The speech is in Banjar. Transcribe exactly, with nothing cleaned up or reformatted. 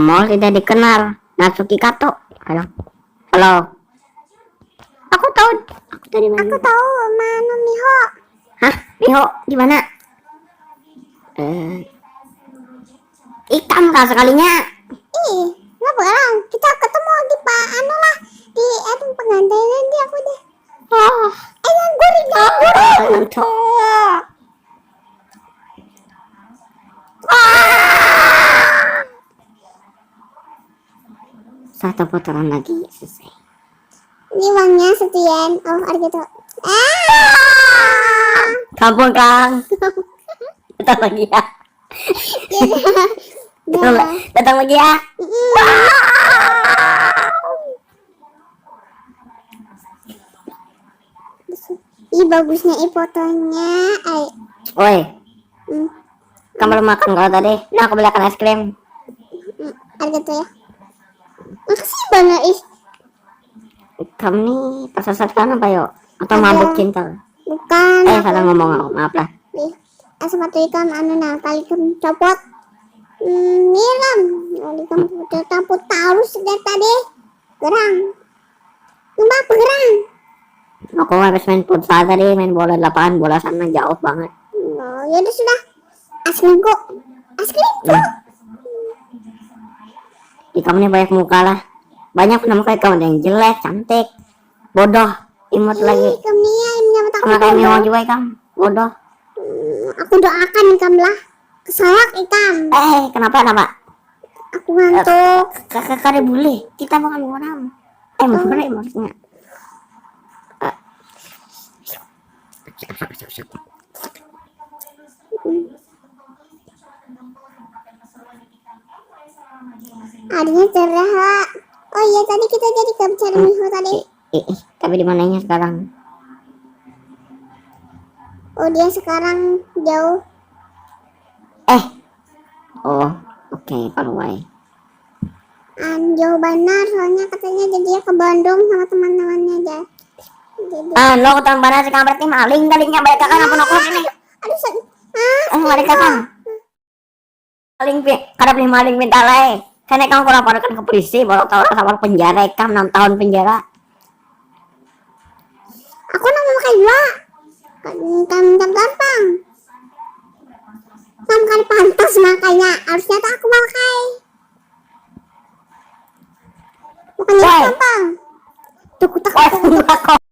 Nomor tidak dikenal. Natsuki Kato. Halo. Halo. Aku tahu. Aku tadi mana? Aku tahu mana Miho. Hah? Miho di mana? Eh, ikam kah sekalinya? Ih, nggak berang. Kita ketemu di pa anu lah, di anu pengantaian di aku deh. Oh, eh, yang gurih, yang gurih. Nonton. Satu putaran lagi selesai. Ini uangnya sekian. Oh, ada gitu. Ah! Kampung Kang. Datang lagi ya. Iya. Datang lagi ya. Ih, bagusnya i fotonya. Ay. Oi. Hmm. Kamu belum makan kalau tadi? Nah, aku belikan es krim. Hmm, ada gitu ya. Makasih banyak, ih. Kamu nih tersesat kan apa yo? Atau mabuk cinta? Bukan. Eh, salah ngomong aku. Maaf lah. Ih, sepatu ikam anu nah, tali ikam copot. Hmm, nyiram. Tali ikam putar-putar terus dari tadi. Gerang. Ngapa gerang? Aku habis main futsal tadi, main bola di lapangan, bola sana jauh banget. Oh, ya udah sudah. Asliku. Asliku. Ikam nih banyak muka lah. Banyak nama kayak kamu, ada yang jelek, cantik, bodoh, imut lagi. Ikam nih ya, ini nyamuk aku. Sama kayak Miho juga ikam, bodoh. Hmm, aku doakan ikam lah. Kesalak ikam. Eh, kenapa, kenapa? Aku ngantuk. Kakak kada boleh. Kita makan malam. Eh, makan maksudnya. Eh. Adanya cerah, ha. Oh iya, tadi kita jadi ke bicara Miho tadi. Eh, eh, tapi di mananya sekarang? Oh, dia sekarang jauh. Eh. Oh, oke, kalau wae. An, jauh banar, soalnya katanya jadinya ke Bandung sama teman-temannya aja. Jadi Ah, lo ketemu banar sih, berarti maling kalinya, balik kakak apa nokos ini? Aduh, sakit. Ah, Eh, balik kakak. Maling pi-, kada boleh maling pintalai. Karena kamu kurang parukan ke polisi, baru tahu rasa penjara, ikam enam tahun penjara. Aku nang memakai jua. Minta, minta gampang. Kamu kada pantas makanya. Harusnya tuh aku makai. Bukannya Woi. Gampang. Tuh kutak Woi, aku. Aku